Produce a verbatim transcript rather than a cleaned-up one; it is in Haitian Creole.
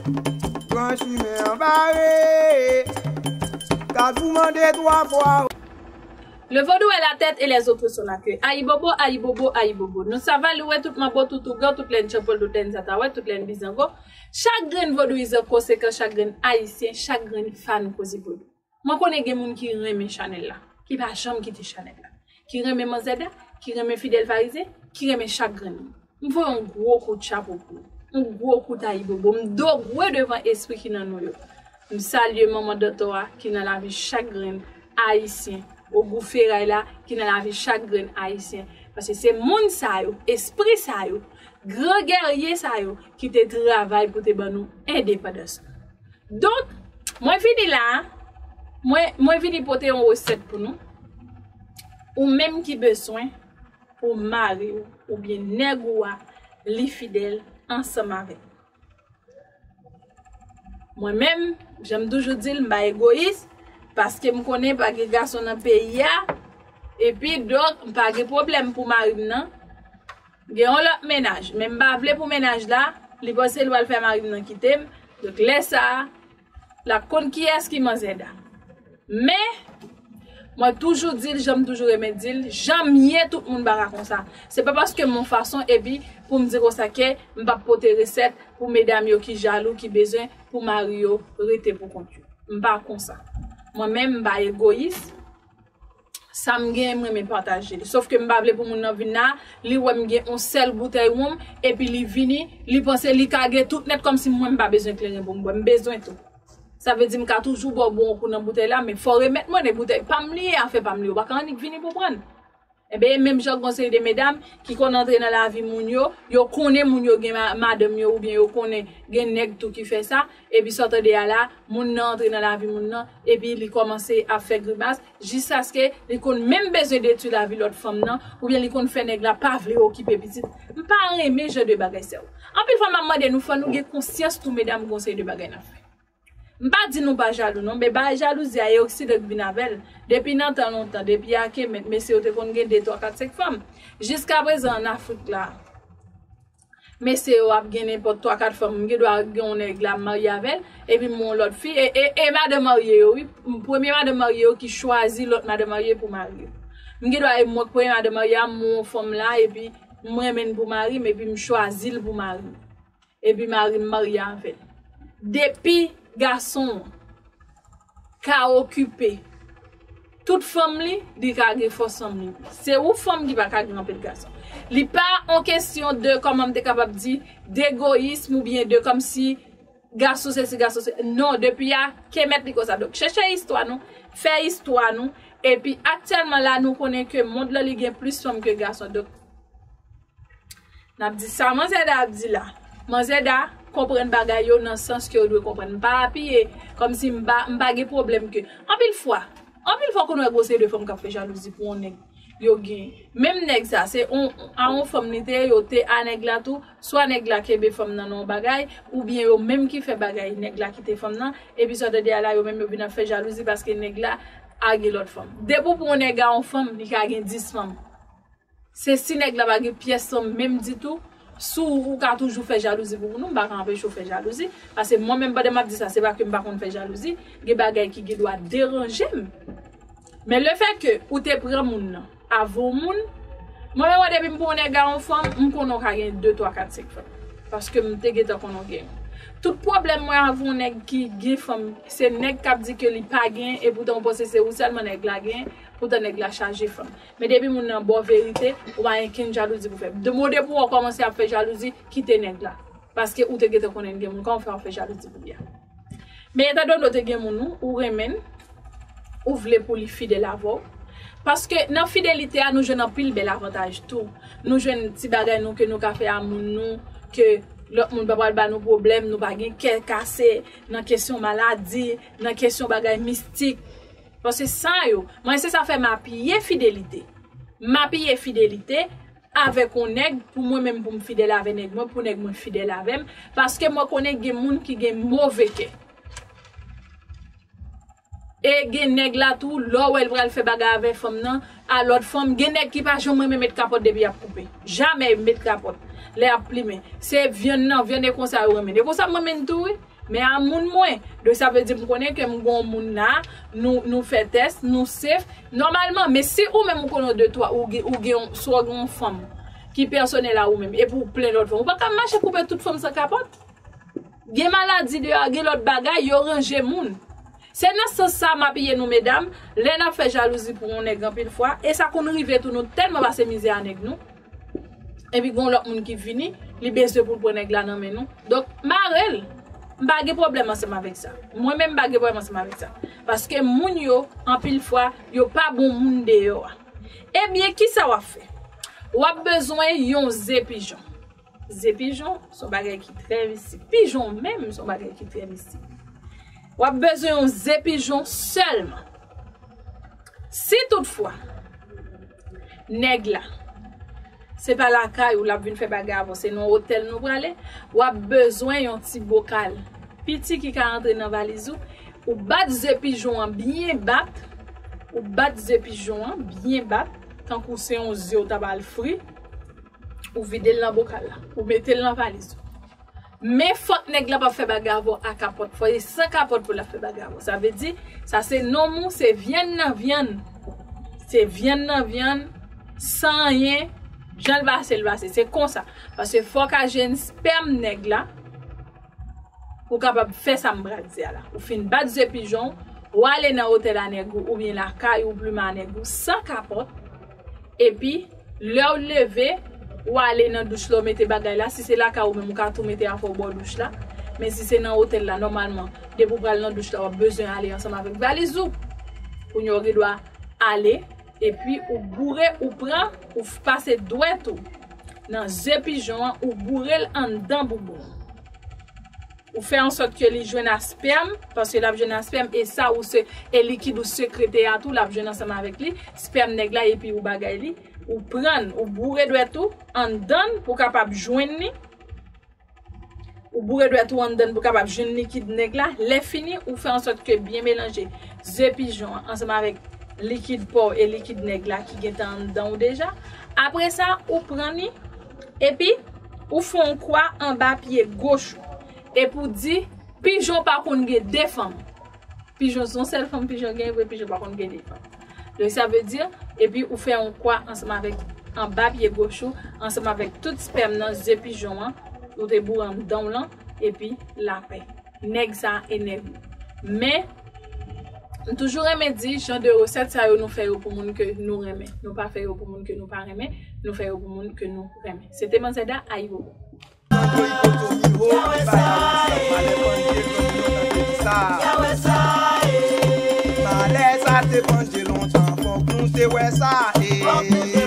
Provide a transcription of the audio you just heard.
Gran chimen an bare. Kafou mande twa fwa. Le vaudou est la tête et les autres sont la queue. Ayibobo, ayibobo, ayibobo. Nou sava louwe tout manbo, tout ougan, tout lèn tchanpòl, tout lèn zatawèt, tout lèn bizango. Chak grenn vodouyizan konsekan, chak grenn ayisyen, chak grenn fan koze vodou. Mwen konnen gen moun ki renmen chanèl la, ki pa janm kite chanèl la, ki renmen Manzè Da, ki renmen Fidèl Farizyen, ki renmen chak grenn moun. M voye yon gwo kout chapo pou ou, yon gwo kout ayibobo. M do gwo devan espri ki nan nou yo. M salye manman Dantò a ki nan lavi chak grenn ayisyen, Ogou Feray la ki nan lavi chak grenn ayisyen. Paske se moun sa yo, espri sa yo, gran gèrye sa yo ki te travay pou te ban nou endepandans nou. Donk, mwen vini la, mwen, mwen vini pote yon resèt pou nou. Ou menm ki bezwen pou mari w oubyen nèg ou a li fidèl ansanm avèk ou. Mwen menm, jan m toujou di l, m pa egoyis, paske m konnen pa gen gason nan peyi a, epi donk m pa gen pwoblèm pou mari m nan. Gen yon lòt mennaj, men m pa vle pou mennaj la, li panse l pral fè mari m nan kite m. Donk lè sa a, l ap konn kiyès ki Manzè Da. Men, mwen toujou di l, jan m toujou renmen di l, jan m ye, tout moun pa ka konsa. Se pa paske m yon fason, epi pou m di konsa ke m p ap pote resèt pou medam yo ki jalou, ki bezwen pou mari yo rete pou kont yo. M pa konsa. Mwen menm, m pa egoyis. Sa m genyen, m renmen pataje li. Sof ke m pa vle pou moun nan vin la, li wè m gen yon sèl boutèy wonm, epi li vini, li panse li ka gen tout nèt, kòmsi mwen m pa bezwen kleren pou m bwè. M bezwen tou. Sa vle di m ka toujou ba w bon kou nan boutèy la, men fò w remèt mwen, e boutèy pa m li ye, afè pa m li ye, ou pa ka annik vini pou pran l. Enben, e menm jan gon seri de medam ki konn antre nan lavi moun yo, yo konnen moun yo gen ma-, madanm yo, oubyen yo konnen gen nèg tou ki fè sa, epi sa w tande a la, moun nan antre nan lavi moun nan, epi li kòmanse ap fè grimas, jiskaske li konn menm bezwen detwi lavi lòt fanm nan, oubyen li konn fè nèg la pa vle okipe pitit. M pa renmen jan de bagay sa yo. Anpil fwa m ap mande nou, fò nou gen konsyans tou, medam, gon seri de bagay n ap fè. M pa di nou pa jalou non, men bagay jalouzi a e oksidan k vin avè l. Depi nan tan lontan, depi a Kemet, mesye yo te konn gen de, twa, kat, senk fanm. Jiska prezan ann Afrik la, mesye yo ap gen nenpòt twa, kat fanm. M gen dwa gen yon nèg la, m marye avè l, epi m wè yon lòt fi, e, e, e madanm marye yo, wi. M premye madanm marye yo ki chwazi lòt madanm marye pou mari yo. M gen dwa e mwen k premye madanm marye a, m wè yon fanm la, epi m renmen l pou mari m, epi m chwazi l pou mari m. Epi mari m marye avè l. Depi gason an ka okipe tout fanm li, li ka gen fòs fanm li. Se ou fanm ki pa ka gen anpil gason. Li pa on kesyon de, kòman m te kapab di, degoyism oubyen de kòmsi gason sesi, gason se. Non, depi a Kemet li konsa. Donk, chèche istwa nou, fè istwa nou. Epi aktyèlman la, nou konnen ke mond lan li gen plis fanm ke gason. Donk, n ap di sa Manzè Da ap di la. Manzè Da konprann bagay yo nan sans ke yo dwe konprann. M pa apiye kòmsi m pa, m pa gen pwoblèm ke. Anpil fwa, anpil fwa konnen gon seri de fanm k ap fè jalouzi pou yon nèg yo gen. Menm nèg sa, se on, a yon fanm li te ye, yo te a nèg la tou, swa nèg la kenbe fanm nan nan yon bagay, oubyen yo menm ki fè bagay, nèg la kite fanm nan, epi sa w tande a la, yo menm yo vin ap fè jalouzi paske nèg la a gen lòt fanm. Depi w pran yon nèg a yon fanm, li ka gen dis fanm. Se si nèg la pa gen pyès fanm menm ditou, si w, ou ka toujou fè jalouzi pou moun, m pa ka anpeche w fè jalouzi. Paske mwen menm, pandan m ap di sa, se pa ke m pa konn fè jalouzi. Gen bagay ki gen dwa deranje m. Men lefètke ou te pran moun nan avan yon moun, mwen menm, depi m pran yon nèg a yon fanm, m konnen w ka gen de, twa, kat, senk fanm. Paske m te gentan konnen w gen youn. Tout pwoblèm mwen avè yon nèg ki gen fanm, se nèg k ap di ke li pa gen, epoutan ou panse se ou sèlman nèg la gen, poutan nèg la chaje fanm. Men depi moun nan ba w verite, ou pa gen kenn jalouzi pou fè. De, bon, depi w kòmanse ap fè jalouzi, kite nèg la. Paske ou te gentan konnen l gen moun, kòman w fè w ap fè jalouzi pou li a? Men etandone w te gen moun ou, ou renmen l, ou vle pou li fidèl avè w. Paske nan fidelite a, nou jwenn anpil bèl avantaj tou. Nou jwenn ti bagay nou ke nou ka fè a moun nou, ke lòt moun pa pral ba nou pwoblèm, nou pa gen kè kase nan kesyon maladi, nan kesyon bagay mistik. Paske sa yo, mwen se sa fè m apiye fidelite. M apiye fidelite avèk yon nèg pou mwen menm pou m fidèl avè nèg mwen, pou nèg mwen fidèl avè m, paske mwen konnen gen moun ki gen move kè. E gen nèg la tou, lè w wè l pral fè bagay avè fanm nan, a lòt fanm, gen nèg ki pa janm renmen met kapòt depi y ap koupe. Jamè met kapòt lè y ap plimen. Se vyann nan, vyann e konsa yo renmen. E konsa m renmen l tou, wi. Men a moun mwen. Donk sa vle di m konnen ke m gon moun la, nou, nou fè tès, nou safe. Nòmalman, men si ou menm ou konnen de twa, ou gen, ou gen yon, swa gen yon fanm ki pèsonèl a ou menm, epi ou plen lòt fanm. Ou pa ka mache koupe tout fanm san kapòt. Gen maladi deyò, gen lòt bagay, yo ranje moun. Se nan sans sa m apiye nou medam, lè n ap fè jalouzi pou yon nèg anpil fwa, e sa konn rive tou nou tèlman pase mizè a nèg nou. Epi gon lòt moun ki vini, li bezwen pou l pran nèg la nan men nou. Donk, mare l. M pa gen pwoblèm ansanm avèk sa. Mwen menm m pa gen pwoblèm ansanm avèk sa. Paske moun yo, anpil fwa, yo pa bon moun deyò a. Ebyen, kisa w ap fè? W ap bezwen yon ze pijon. Ze pijon se yon bagay ki trè mistik. Pijon menm se yon bagay ki trè mistik. W ap bezwen yon ze pijon sèlman. Si toutfwa, nèg la, se pa lakay ou l ap vin fè bagay avè w, se nan otèl nou prale, w ap bezwen yon ti bokal piti ki ka rantre nan valiz ou. Ou bat ze pijon an byen bat, ou bat ze pijon an byen bat, tankou se yon ze w ta pral fri, ou vide l nan bokal la, ou mete l nan valiz ou. Men fòk nèg la p ap fè bagay avè w a kapòt. Fò e san kapòt pou l ap fè bagay avè w. Sa vle di, sa se nonm ou, se vyann nan vyann. Se vyann nan vyann, san anyen, jan l pase, l pase. Se konsa. Paske fòk a jwenn spèm nèg la, ou kapab fè sa m pral di a la. Ou fin bat ze pijon, ou ale nan otèl a nèg ou, oubyen lakay ou, plimen a nèg ou, san kapòt. Epi, lè w leve, ou ale nan douch la, ou mete bagay la. Si se lakay ou menm, ou ka tou mete afè w bò douch la. Men si se nan otèl la, nòmalman, depi w pral nan douch la, w ap bezwen ale ansanm avèk valiz ou. Kounye a, ou gen dwa ale, epi ou boure, ou pran, ou f-, pase dwèt ou nan ze pijon an, ou boure l anndan boubou an. Ou fè an sòt ke li jwenn a spèm, paske l ap jwenn a spèm, e sa ou se, e likid ou sekrete a tou, l ap jwenn ansanm avèk li, spèm nèg la, epi ou bagay li, ou pran l, ou boure dwèt ou anndan l pou w kapab jwenn li, ou boure dwèt ou anndan l pou w kapab jwenn likid nèg la, lè fini, ou fè an sòt ke byen melanje ze pijon an ansanm avèk likid pa w e likid nèg la ki gentan anndan w deja. Apre sa, ou pran li, epi ou fè yon kwa anba pye goch ou. Epi w di, pijon pa konn gen de fanm. Pijon se yon sèl fanm pijon gen, vre pijon pa konn gen de fanm. Donk sa vle di, epi ou fè yon kwa ansanm avèk anba pye goch ou, ansanm avèk tout spèm nan ze pijon an, ou te boure anndan w lan, epi lapè. Nèg sa e nèg ou. Men, m toujou renmen di, jan de resèt sa yo, nou fè yo pou moun ke nou renmen. Nou pa fè yo pou moun ke nou pa renmen, nou fè yo pou moun ke nou renmen. Se te Manzè Da, ayibobo. Malè sa te panje lontan, fòk nou te wè sa, eh.